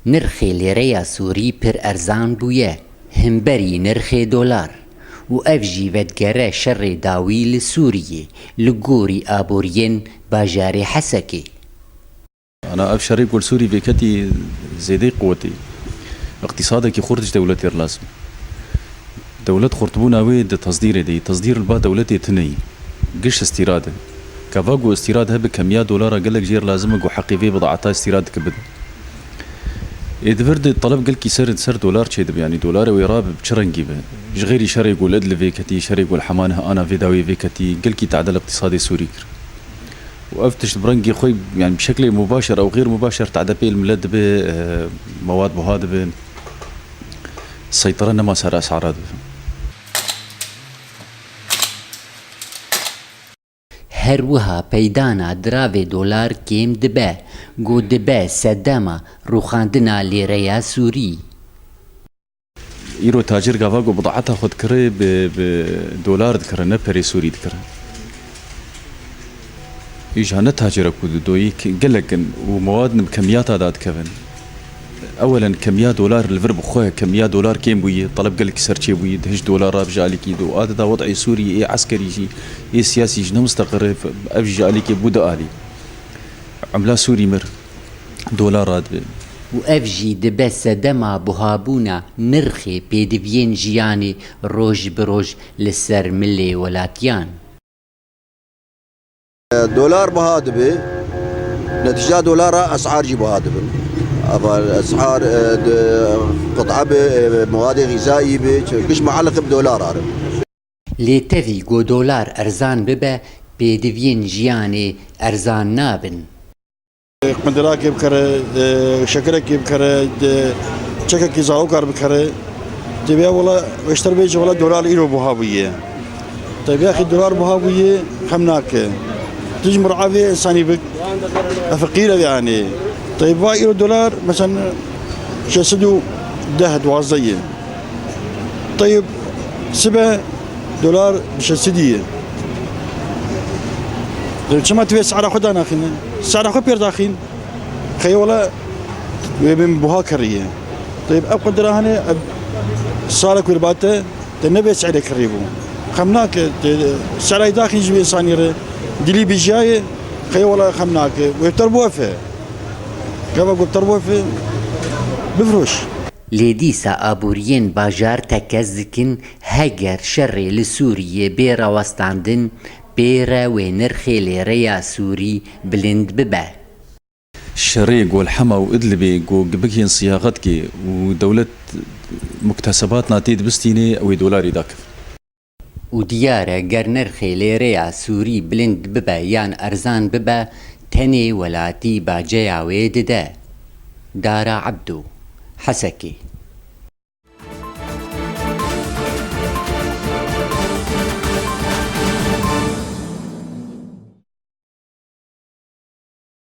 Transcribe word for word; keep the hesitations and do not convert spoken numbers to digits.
Nirxê lêreya Sûrî pir erzan bûye himberî nirxê dolar û ev jî vedigere şerê dawî li Sûriyê, li gorî aboriyên bajarê Hesekê. Ana ev şerê ku li Sûrî vêketî zêdeyî quwetê. Îqtîsadekî xurt ji dewletê re lazim. Dewlet xurtbûna wê di tasdîrê de yî. Tasdîr li ba dewletê tune yî. Giş îstîrad e. Gava ku îstîrad hebe kemiya dolara gelek jê re lazim e ku heqê vê bidata îstîrad dike bidin. Ê di vir de teleb gelkî ser, ser dolar çêdibe. Yanî dolarê wê rabe bi çi rengî be. Ji xêrî şerê ku li Idlibê ketî, şerê ku li Hema niha ana vê dawiyê vê ketî, gelkî tedel îqtîsadê Sûrî kir. Û ev tişt bi rengê xwe, yani bi şeklê mubaşer ew xêr mubaşer tade pê li milet dibe, e, mewad buha dibe, seytire nema ser esara dibe. Her wiha peydana diravê dolar kêm dibe, ku dibe sedema rûxandina lêreya Sûrî. Îro tacir gava ku bidata xwe dikire, bi, bi dolar dikire, ne perê Sûrî dikire. Îja ne tacira ku di doyî ki-, gelek in û mewad in bi kemiyata da dikevin. Ewelen kemiya dolar li vir bi xwe, kemiya dolar kêm bûye, teleb gelek ser çê bûye, di hişt dolar ra bi ji alîkî do. A dida wed'ê Sûrî ê eskerî jî, ê siyasî jî ne misteqir e, ev jî ji alîkê bû du alî. Emla Sûrî mir, dolar radibe. Û ev jî dibe sedema buhabûna nirxê pêdiviyên jiyanê roj bi roj li ser milê welatiyan. Dolar buha dibe, netîca dolara esar jî buha dibin. Eva esar, e, di qit'a be, e, mewade xîzayî be, çi giş mualliq bi dolar arin. Lê tevî ku dolar erzan bibe, pêdiviyên jiyanê erzan nabin. Qundirakê bikere, e, şekirekê bikere, de, çekekî zarokar bikere. Tê vêya wela, wêşter bêje wela dolar îro buha bûye. Tê vêya xî dolar buha bûye, xem nake. Tu ji mir'avê insanî bik, e, feqîr e yani. Tê va îro dolar, mesela, şeş sed û deh, duwazdeh ye. Tê sibe dolar bi şeş sedî ye. Tê çima tu vê sara xwe danaxîne? Sara xwe pêr daxîn. Xeyê wela wê bên buha kiriye. Tê ev qudira hene, ev sara ku bate, te ne vê sere kirî bû. Xem nake, te sara daxîn ji vê insanî re dilî bijiyaye, xeyê wela xem nake. Wê ter bu efe. Gava ku ter bu efe, bifroş. Lê dîsa aboriyên bajar tekez dikin, heger şerê li Sûriyê bê rawestandin, pê re wê nirxê lêreya Sûrî bilind bibe. Şerê ku li Hema û Idlibê ku bigihên siyaxetkê û dewlet muktesebatna tê dibistînê, ew ê dolarê dakevin. Û diyar e, ger nirxê lêreya Sûrî bilind bibe yan erzan bibe, tenê welatî baceya wê dide. Dara Ebdo, Hesekê.